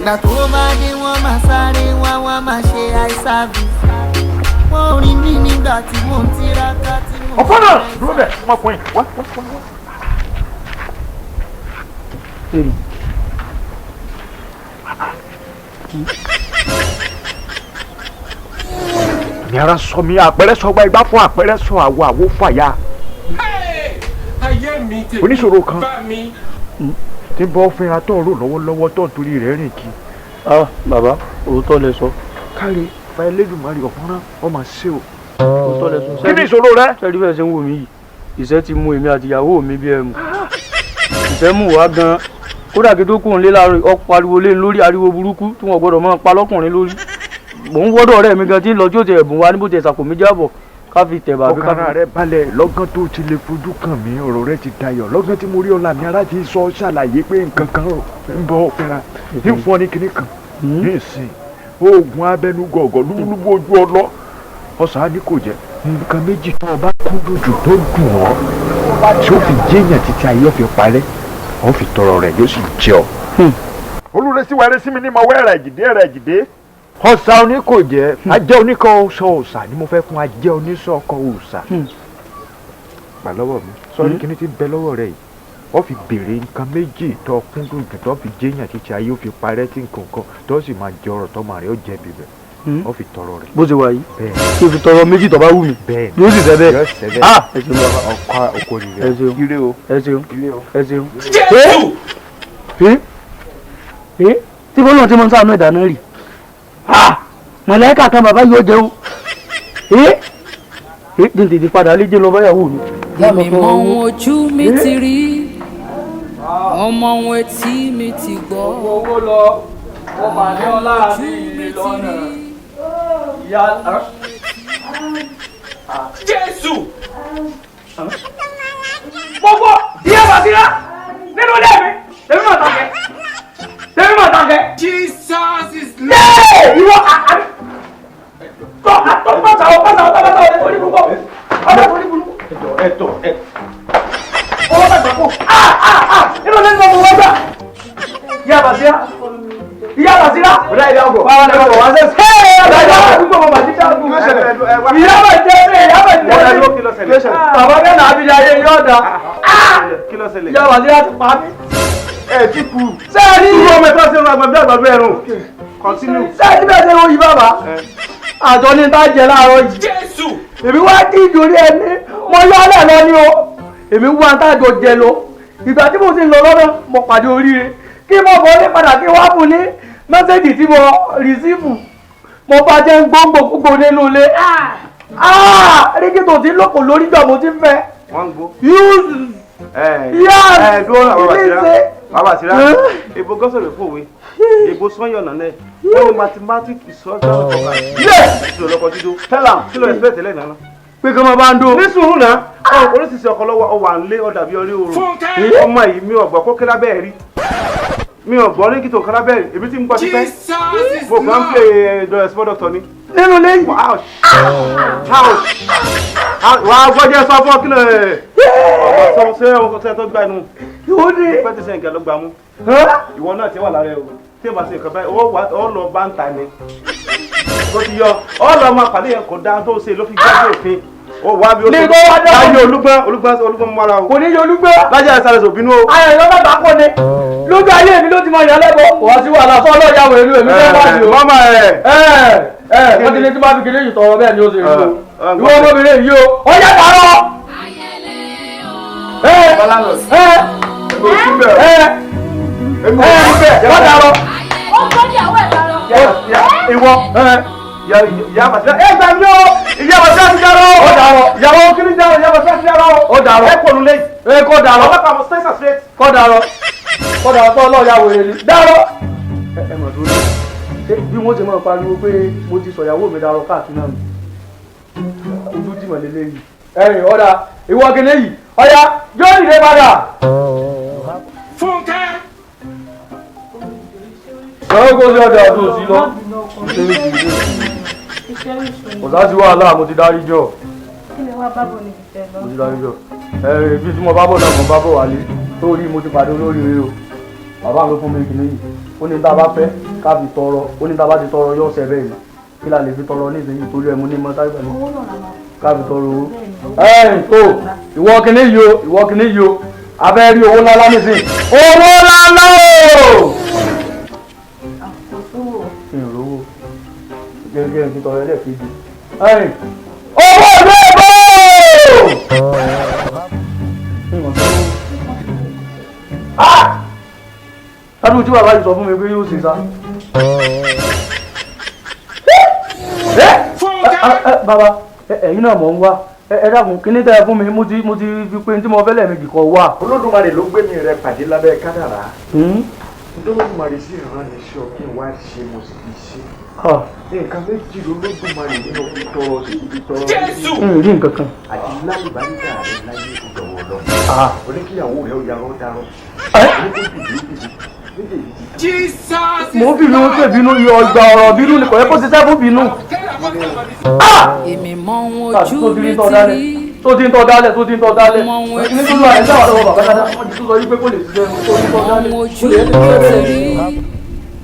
Ìgbà tó bá dé wọ́n máa sáré wá wá máa ṣe eye service. Wọ́n rí mi nígbà tí mò ń tiraka tí mò ń. Ọ̀pọ̀ náà dúró bẹ̀ ọmọkùnrin wá wá wá wá. Ní ara sọ mi àpẹẹrẹ sọ gba igbá fún àpẹẹrẹ sọ àwọ àwọ fàyà. Oníṣòro kan tí ń bọ́ fínra tó ń rò lọ́wọ́lọ́wọ́ tó ń torí rẹ̀ rìn kí. Ah bàbá, òótọ́ lẹ sọ. Káre fa Elédùmarè ọ̀fọ́nrán ọmọ ṣé o. Òótọ́ lẹ sọ. Kí ni ìṣòro rẹ? Sẹ́rí bẹ́ẹ̀ ṣe ń wò mí yìí, ìṣẹ́ ti mú èmi àti ìyàwó mi bí ẹmu. Ìṣẹ́ mú wá gan-an. Kódà kí tó kúrò nílé láàárọ̀ ó pariwo lé lórí ariwo burúkú tí wọ́n gbọ́dọ̀ máa pa lọ́kùnrin lórí. Mò ń wọ́dọ̀ ọ̀rẹ́ mi gan tí ń lọ tí ó ti ẹ̀bùn wa níbo ti ẹ̀sàkó mi jábọ̀ ká fi tẹ̀bà àbí ká fi. Ọkàn rẹ balẹ̀ lọ́gán tó ti lè fojú kàn mí, ọ̀rọ̀ rẹ ti dayọ̀. Lọ́gán tí mo rí ọ̀la mi ara ti sọ ṣàlàyé pé nǹkan kan ń bọ̀ fẹ́ra ní fún ọ ní kinní kan ní ìsìn oògùn abẹnú gọ̀ọ̀gọ̀ lúbúlúbú ojú ọlọ́ ọ̀sán ni kò jẹ́ nǹkan méjì tó o bá kúndùn jù tó dùn ọ́ tí ó fi jẹ́yàn títí ayé ó fi parẹ́ ó fi tọrọ rẹ̀ yóò sì jẹ́ ọ. Olùrẹsí wa rẹ sí mi ní ma wẹ́ ẹ̀rẹ̀ ẹ̀jìdé ẹ̀rẹ̀ ẹ̀jìdé. Ọ̀sà oní kò jẹ́ ajẹ́ oníkan ọ̀sà ọ̀sà ni mo fẹ́ fún ajẹ́ onísọ̀kan ọ̀sà. Gbà lọ́wọ́ mi sọ́ọ́rí kìíní ti bẹ lọ́wọ́ rẹ yìí ó fi béèrè nǹkan méjì tó kúndùn jù tó fi jẹ́yàn títí ayé ó fi parẹ́ tí nǹkan kan tó sì máa jẹ ọ̀rọ̀ tọ́mọ rẹ̀ ó jẹ bíbẹ̀ ó fi tọrọ rẹ̀. Bó ṣe wà yìí kí o fi tọrọ méjì tó bá wù mí yóò sì fẹ́ bẹ́ẹ̀. Ah ẹ ṣeun bàbá. Ọkọ ọkọ rẹ. Ẹ ṣeun. Ire o. Ẹ ṣeun. Ire o. Ẹ ṣeun. Ẹ tí bọ́lá ti máa ń sàánú ẹ̀dá náà rì. Màláíkà kan bàbá yóò jẹun. Ẹ tètè padà léjé lọ báyàwó mi. Èmi mọ ohun ojú mi ti rí, ọmọ ohun etí mi ti gbọ́. Owó lọ, mo pàdé ọlá mi lọ́nà. Ìyá Jésù. Gbogbo ìyá Bàsírá nínú ilé mi, tèmi mà tàkẹ́, tèmi mà tàkẹ́. Jesus is Lord. Ìwọ àbí tọ́ àtọ́ pàtàwọ̀ pàtàwọ̀ pàtàwọ̀ orí burúkú ọ̀dọ̀ orí burúkú. Ẹ̀tọ́ ẹ̀. Owó bàtà kù. Nínú ilé mi mo wá gbà. Ìyá Bàsírá. Ìyá Bàsírá. Ọ̀dà ìyá ọgọ̀. Wà á lọ wá sẹ́ ṣe é ọ̀dà àdúgbò mọ̀ màtí dáàbò. Ìyá bà jẹ́ pé ìyá bà jẹ́ pé. Bàbá bẹ́ẹ̀ náà abilé ayé yóò dá. Ìyá Bàsírá ti pa mí. Ẹ ti kú. Sẹ́ẹ̀rí. Ìwọ ọmọ ẹ̀tọ́ sí ọmọ àgbàdo àgbàdo ẹ̀rùn. Continue. Sẹ́ẹ̀rí bẹ́ẹ̀ ṣe wọ́n yí bàbá. Àjọ ní tá jẹ láàárọ̀ yìí. Jésù. Èmi wá dí ìdórí ẹni. Mo yọ ọ́lẹ̀ lọ ní o. Èmi wá tájọ jẹ lọ. Ìgbà tí mo ti lọ lọ́nà mo pàdé oríire. Kí mo bọ̀ ní padà kí wá fún ní mẹ́sẹ̀gì tí mo rìsífù. Mo bá jẹ́ ń gbóngbò gbogbo nínú ilé. Rígìtò tí lóko lórí gbà mo ti fẹ́. Wọ́n ń gbó. Yúùsù. Ẹ dúró àwọn Bàsírá. Bàbá Bàsírá. Èbó gọ́sọ̀rọ̀ fòwe. Èbó sọ́yọ̀ nànẹ́. Wọ́n ní mathematics is all about ìṣòro lọ́kọ̀ dídó. Tell am kí ló expect tẹ́lẹ̀ náà. Pé kí wọ́n bá ń dó. Ní sùúrù náà, oríṣiríṣi ọkọ lọ́wọ́ ọwà ń lé ọ̀dà bí orí oòrùn. Ọmọ yìí mi ò gbọ́ kó kéré abẹ́ rí. Mi ò gbọ́ rí kí tó kéré abẹ́ rí. Èmi ti ń gbọ́ tipẹ́. Mo kàn ń play the small doctor ni. Nínú ilé yìí. Wà á gbọ́jẹ́ sọ fún ọkìlẹ̀ ọmọ sọ ṣé ọmọ sọ tó gbá inú. Ìwọ ni. Ìpẹ́ ti sẹ́yìn ló gbà mú. Ìwọ náà ti wà lára ẹ o. Tí o bá ṣe nǹkan báyìí, ó lọ bá ń ta ni. Ó ti yọ, ó lọ máa pàdé yẹn kò dáa tó ṣe ló fi gbájú òfin. Ó wá bí ó ṣe láyé olúgbọ́n olúgbọ́n olúgbọ́n mọ́ra o. Kò ní yọ olúgbọ́n. Lájà ẹ̀ sáré sòbínú o. Ayọ̀ ìlú bàbá kò ní. Lójú ayé mi ló ti mọ ìyá lẹ́bọ̀. Kò wá sí wàhálà fún ọlọ́ọ̀yà wẹ̀lú èmi fẹ́ wá sí o. Mọ́mọ́ ẹ̀. Ẹ wọ́n ti ní tí máa fi kéde ìtọ̀rọ̀ bẹ́ẹ̀ ni ó ṣe rí o. Ìwọ ọmọbìnrin yìí o, ó yẹ dàrọ́. Ẹ ẹ ẹ wọ́n dàrọ́. Ó gbọ́ ìyàwó ẹ̀ dàrọ́. Ìwọ ìyá Bàsírá ẹ gbà mí o, ìyá Bàsírá ti dàrọ́. Ó dàrọ́. Ìyàwó kiri dàrọ́, ìyá Bàsírá ti dàrọ́. Ó dàrọ́. Ẹ kò nulẹ̀. Ẹ kò dàrọ́. Ọlọ́pàá mo straight straight. Kò dàrọ́. Kò dàrọ́ tó ọlọ́ọ̀yà wèrè ni. Dàrọ́. Ẹ mọ̀ dúró. Ṣé bí wọ́n ṣe máa pariwo pé mo ti sọ̀yàwó mi dàrọ́ káàkiri náà nù? Ojú dìmọ̀ lélẹ́yìí. Ẹ̀rìn ọ̀dà ìwọ kìnìún yìí ọ̀yà yóò dìde padà. Fúnkẹ́. Sọ̀rọ̀ kó sí ọ̀dà tó sí lọ. Kò sá sí wàhálà mo ti dárí jọ. Kí ni wàá bá bọ̀ níbi tẹ́ lọ? Mo ti dárí jọ. Ẹ ibi tí mo bá bọ̀ náà mo bá bọ̀ wálé. Torí mo ti pàdé olóríire o. Bàbá mi fún mi kìíní yìí. Ó ní tá a bá fẹ́ ká fi tọrọ, ó ní tá a bá ti tọrọ yóò ṣẹ bẹ́ẹ̀ ni. Kí la lè fi tọrọ ní ìsinyìí torí ẹ mú ní mọ́ sáré pẹ̀lú Owó náà la máa. Ká fi tọrọ owó. Ẹ̀yìn tó ìwọ kìíní yìí o, ìwọ kìíní yìí o, a fẹ́ rí owó ńlá nísìnyí. Owó ńlá o! Kò sówó. Ìrówó gẹ́gẹ́ bí tọrọ ẹlẹ́ẹ̀kejì. Ẹ̀yìn owó ìlú èbó! Ládùúgbò tí bàbá yìí sọ fún mi pé yóò ṣe sá. Bàbá, ẹ̀yin náà mọ̀ ń wá. Ẹ dákun, kíní tẹ́ ẹ fún mi, mo ti fi pé tí mo fẹ́ lẹ́ẹ̀mejì kọ wá. Olódùmarè ló gbé mi rẹ pàdé lábẹ́ kádàrá. Olódùmarè sì rán mi sí ọ kí n wá ṣe, mo sì fi ṣe. Nǹkan méjì lolódùmarè nínú fi tọrọ sí fi tọrọ. Jésù! N rí nǹkan kan. Àti lálùbáríkà rẹ láyé ìdọ̀wọ̀ lọ. Oníkíyàwó rẹ ó yarọ darọ. Oníkó bìbí bìbí méjèèjì ti Mo ń bínú ṣèbínú yọ ọgbà ọ̀rọ̀ bínú ni kò yẹ kó ṣiṣẹ́ fún bínú. Èmi mọ ohun Tó ojú ti mi ń tọ́ ti dálẹ̀, rí. tó ti ń tọ́ dálẹ̀, tó ti ń tọ́ dálẹ̀. Mọ ohun Ní tó lọ àìsàn àwọn ọ̀rọ̀ bàbá dáadáa, wọ́n ti tún sọ wípé kò lè ṣiṣẹ́ tó ti ń tọ́ dálẹ̀. Ohun ojú mi ti rí.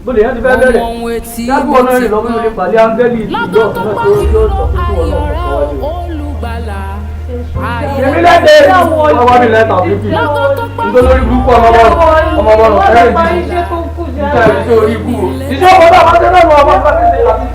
Bó lè yẹn ti fẹ́ bẹ̀rẹ̀. Mọ ohun etí Dájú mi ọ̀nà ti rìn lọ́wọ́ ló lè gbọ́. pàdé áńgẹ́lì ìjọ Lọ́gán tó náà pọ̀ tó yóò nínú sọ fún ayọ̀ ọ̀nà rẹ̀ ọ̀pọ̀ o, olùgbàlà. Èmi lẹ́dẹ̀ ọwọ́ mi lẹ́tà fífi. Lọ́gán tó pọ̀ Nítorí lórí burúkú ọmọ bọ́ọ̀lù ọmọ bọ́ọ̀lù Wọ́n lọ fẹ́rẹ̀ parí jù. iṣẹ́ tó kù jẹ́. Iṣẹ́ iṣẹ́ orí ibú o. Iṣẹ́ ọmọ náà máa ń tẹ́lẹ̀ mọ́ ọmọ bá ti ṣe àti